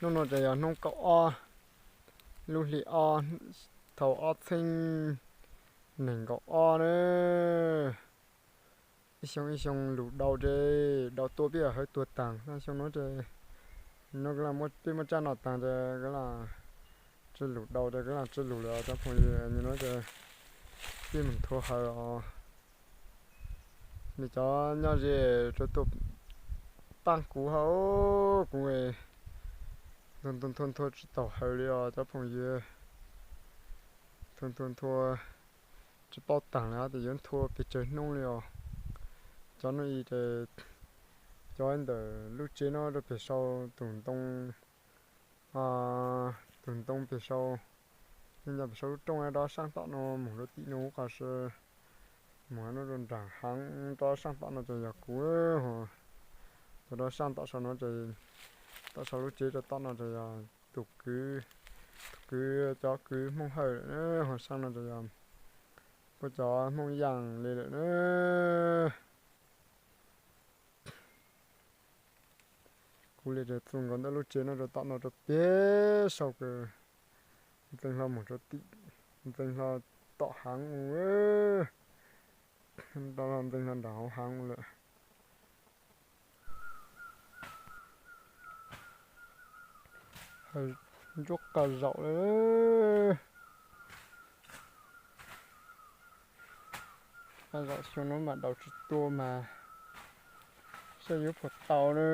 Hnub no ces yog hnub kaum ob lub hli ob thaum ob txhiab nees nkaum ob na. Ib xyoo ib xyoo lus dau ces dau tuaj pib hawv tuag taag, xyoo no ces no peb muab tsaj noj taag ces tsi lus dau ces koj lam tsi lus lawm cov phooj ywg. Nim no ces pib moog thua hawv os. Nws cov nyob ze rau tuaj paab kuv hab, kuv nthua nthua nthua tsis tau hawv li os cov phooj ywg. Nthua nthua nthua tsis paub taag li hab, tes yuav nthua pes tsawg hnub li os. Cov no ib ces cov ntawm lub tsev no rau pem sau tus ntoo, tus ntoo pem sau, nyob pem sau lub rooj dob saab tom no moog rau tim no qhov si, moog rau nraag heev rau saab tom no ces yog kuv. Cov dob saab tom sau no ces, tom sau lub tsev rau tom no ces yog tus kwv, tus kwv, cov kwv Hmoob Hawj lawm na, ho saab no ces yog puab cov Hmoob Yaaj li lawm na. Kuv li ces txug nkaus ntawm lub tsev no rau tom no rau pem sau kawg, ntxeev hlo moog rau tim, ntxeev hlo tom heev u, ntxeev hlo nraag hauv heev u lawm. Ntsuab qaj zaum lawm. Qaj zaum xyoo no mas daus tsis tua mas saib yuav puas tau na.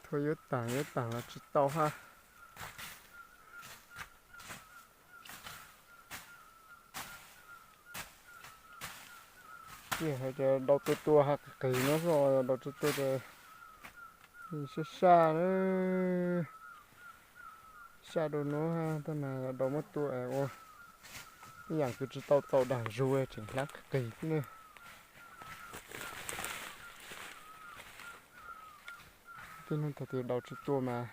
Thua yuav taag yuav taag los tsis tau hab. Tij hais tias daus tua tua hab qis qis no xwb, yog daus tsis tua ces sab sab na, sab dua no hab, tab mas yog daus muab tua es ua ib yaam kws tsis tau tau daag zug tseem hlab qis qis xwb na. Tej nub thaum twg daus tsis tua mas,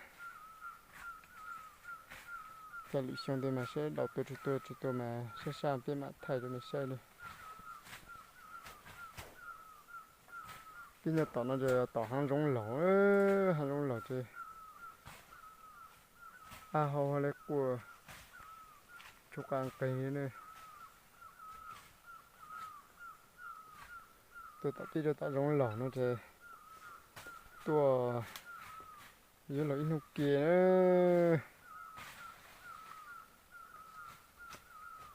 cov lwm xyoo tej mas saib daus tua tsis tua, tsis tua mas sab sab peb mam thaij rau nej saib li. Tib nyob tom no ces tom haav zoov laug, haav zoov laug ces ab hau hab le quaj tsuj qas nqis ne. Tuaj tom tib rau tom zoov laug no ces tuaj yuav luag ib hnub ke na.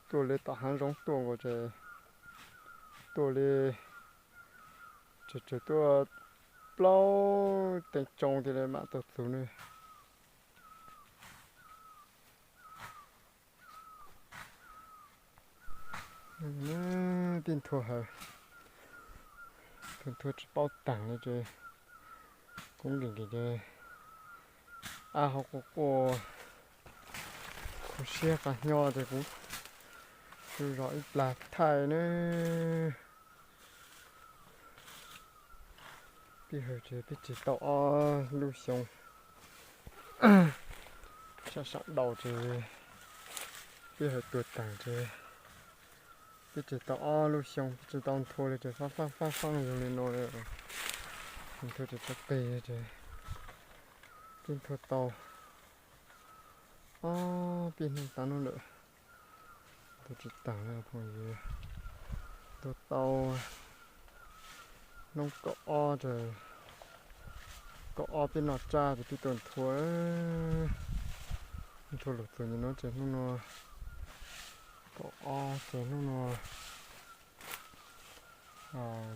Tuaj li tom haav zoov tuaj nkaus ces tuaj li tsawg tsawg tuaj plaub teev tsoo thiaj li mam tau txug ne. Tij nthua hawv, tij nthua tsis paub taag li ces kuv nkees nkees ces ab hau quaj quaj, kuv siab qas hnyo ces kuv tsuj zog ib plag thaij ne. Pib hawv ces pib tsis tau ob lub xyoo, sam sam daus ces pib hawv tuag taag ces pib tsis tau ob lub xyoo pib tsis tau nthua li ces faaj faaj faaj faaj zoo li no li. Nthua tsis tau qis ces pib nthua tau ob peb hnub tav no lawm. Nthua tsis taag li phooj ywg, nthua tau hnub kaum ob, kaum ob peb noj tsab ces pib tuaj nthua. Nthua lug txug nim no ces hnub no kaum ob ces hnub no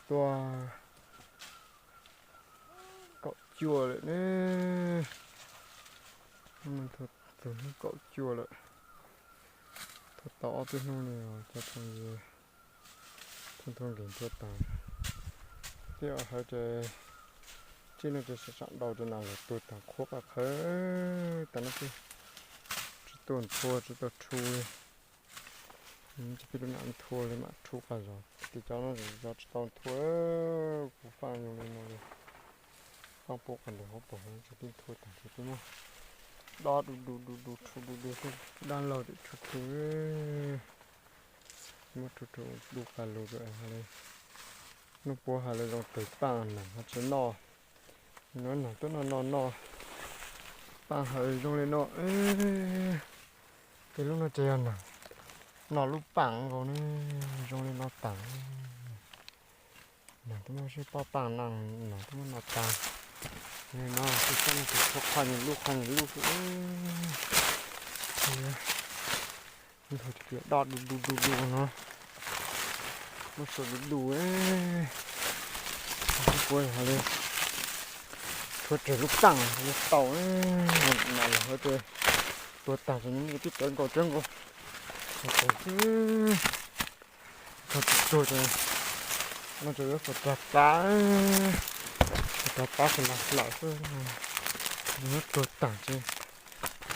tuaj kaum cuaj lawm ne. Hnub no nthua txug hnub kaum cuaj lawm. Nthua tau ob peb hnub li cov phooj ywg, nthua nthua nkees nthua taag. Pib hawv ces txij no ces sam sam daus ces nam lug tuag taag qhuav qas qhawv taag no xwb, tsis tuaj nthua tsis tuaj rhu li. Ces pib lug nam nthua li mam rhu qas zog, tim cov no zov tsis tau nthua. Kuv faaj zoo li no li, faaj pum qas ntawm hauv paus tsis pib nthua taag ces pib muab dob du du du du rhu du du xwb, dab laug tim rhu rhu, muab rhu rhu du qas lug rau es hab li. Hnub puab has lawv zoo tes paaj, neeg ho tsi noj. Nuav neeg tuaj noj noj noj paaj hawm zoo le no. Tej lub no ces yog neeg noj lub paaj nkaus ne, zoo le no taag. Neeg tuaj muab sib pab paaj no, neeg tuaj muab noj taag. Le no tej sab no ces tshuav qhov nyuag lub qhov nyuag lub xwb. Nthuav doj du du du du no, muab sua du du. Puab has le tshuav tsawg lub paaj le tau na, los hab ces tuag taag ces nws muaj tib tawv nkaus tawv nkaus. Thaum tsis tuag ces no ces yuav txaus rag plab, txaus rag plab ces hlawv hlawv xwb. Nws tuag taag ces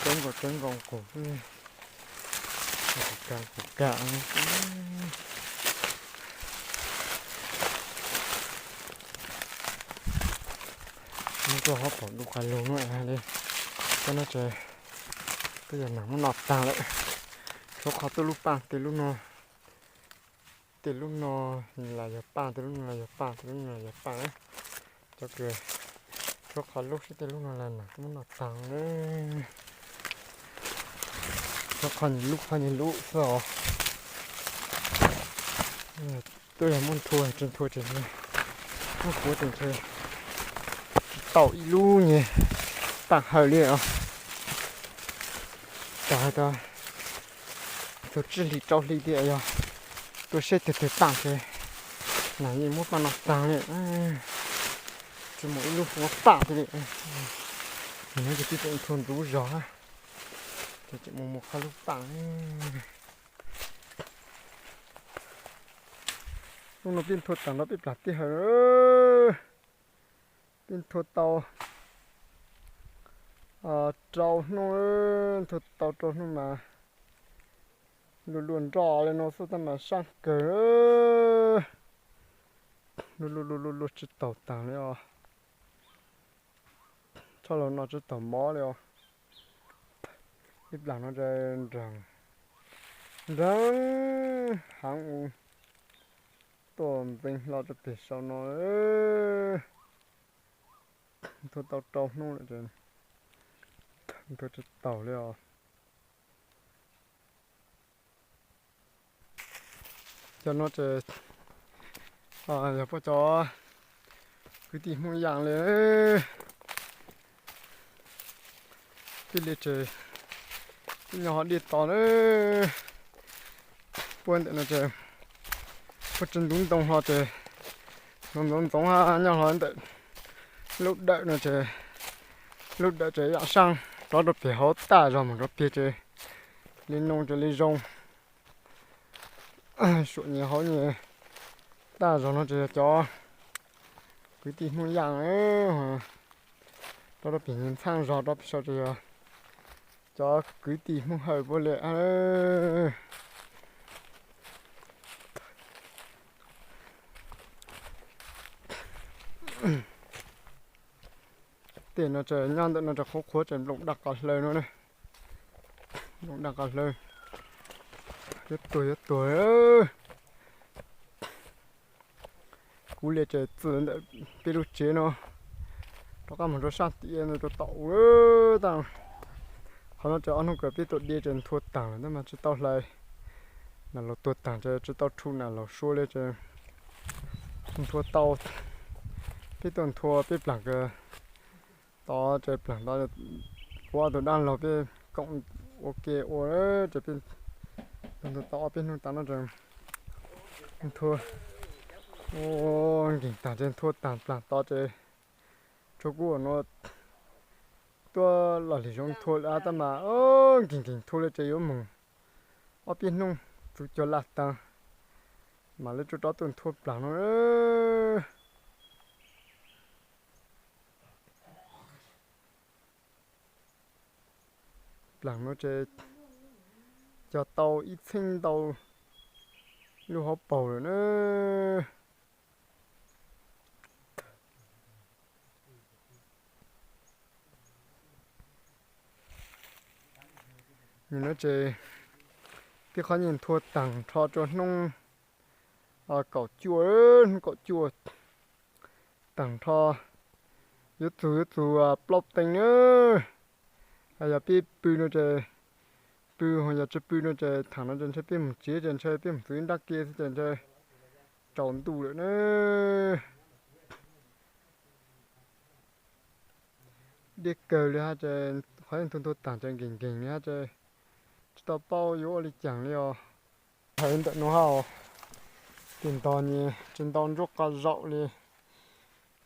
tawv nkaus tawv nkaus nkaus xwb. Kuv kag kuv kag. Nub tuaj hab pom du qas lug nuav hab le, cov no ces twb yog neeg muab noj taag lawm. Tshuav qhov tuaj lub paaj tej lub no, tej lub no los yog paaj, tej lub no los yog paaj, tej lub no los yog paaj. Cov kws tshuav qhov lub xwb, tej lub no los neeg tuaj muab noj taag. Tshuav qhov nyuag lub qhov nyuag lub xwb os. Tuaj yog muaj nthua tsi nthua ces muaj puab ces ntshe tau ib lub nyuag paaj hawm li os. Tag has tas txug tsib hlis rau hli tias yog tuaj saib twg twg paaj ces neeg yeej muab paaj noj taag li. Tsi muaj ib lub muab paaj tiag li. Nws ces tib tug nthua ntxuv zog hab, ces tseem mus mus qhov lub paaj. Lub no peb nthua taag nrho peb plag tij hawm. Peb nthua tau rau hnub, nthua tau rau hnub mas luag luag nroj le no xwb tab mas sab kawg. Luag luag luag luag tsi taus taag li os. Tshaj los no tsi taus mov li os. Ib plag no nreeg, nreeg heev u, tuaj ntxeev hlo rau peg saum no. Nthua tau rau hnub lawm ces nthua tsi taus li os. Cov no ces yog puab cov kwv tij Hmoob Yaaj li. Tij li ces tij nyob hov dej tos na. Puab ntawm no ces puab tsi ntub ntoo hlo ces ntxoov ntxoov ntxoov nyob hlo ntawm lub dawm no ces lub dawm ces yaam saaj rov rau peg hauv tag zog mus rau peg ces li no ces li zoo. Suam nyias hauv nyias tag zog no ces yog cov kwv tij Hmoob Yaaj. Rov rau peg nyias ntxhaj zog rov peg saum ces yog cov kwv tij Hmoob Hawj puab li. Tej no ces nyob ntawm no ces qhuav qhuav ces nplooj daj qas hlaws no ne. Nplooj daj qas hlaws. Yuav tuag yuav tuag. Kuv li ces txwm ntawm peb lub tsev no rov qab mus rau sab tim ntawd rau tom u tag. Qhov no ces ob hnub kawg peb tuaj de ces nthua taag lawm tab mas tsis tau hlais. Nam laug tuag taag ces tsis tau rhu nam laug sua li ces nthua tau. Peb tuaj nthua peb plaag kawg tod ces plaag tod ua tus dab laug peb koom ua ke ua ces peb tuaj nthua tau ob peb hnub tas no ces nthua nkeeg taag ces nthua taag plaag tod ces tsuas kuv ua no tuaj los lig zoo nthua lawm tab mas nkeeg nkeeg nthua li ces yuav moog ob peb hnub txug cuag laj taag mas lawv tsuas rov tuaj nthua plaag no. Plaag no ces cog tau ib txheeb ntau lub hauv paug lawm na. Nim no ces tib qhov nyiaj nthua taag nrho rua hnub Kaum cuaj, hnub kaum cuaj, tag nrho yuav txug yuav txug plaub teev na. Hos yog peb pw no ces pw, hos yog tsis pw no ces thaum no ces ntshe peb mus tsev ces ntshe peb mus txug ib nrab ke xwb ces ntshe tsaus ntuj lawm na. Deb kawg li hab ces qhov yeej ntuag ntuag taag ces nkeeg nkeeg li hab ces tsis tau paub yuav ua li caag li os. Hais ntawm nuav hab, tig ntog nyem tsis ntau ntsuab qa zaum li.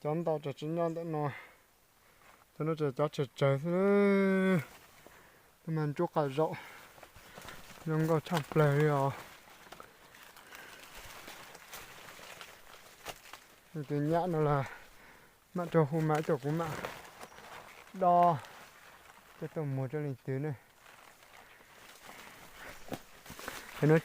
Cov ntau ces tsis nyob ntawm no, cov no ces cov tsawg tsawg xwb. Tab mas ntsuab qa zaum zoo nkauj tshaj plawg li os. Tus nyab no los mam rau hu mas ib tug kuv mam dob coj tuaj muag rau leej twg ne.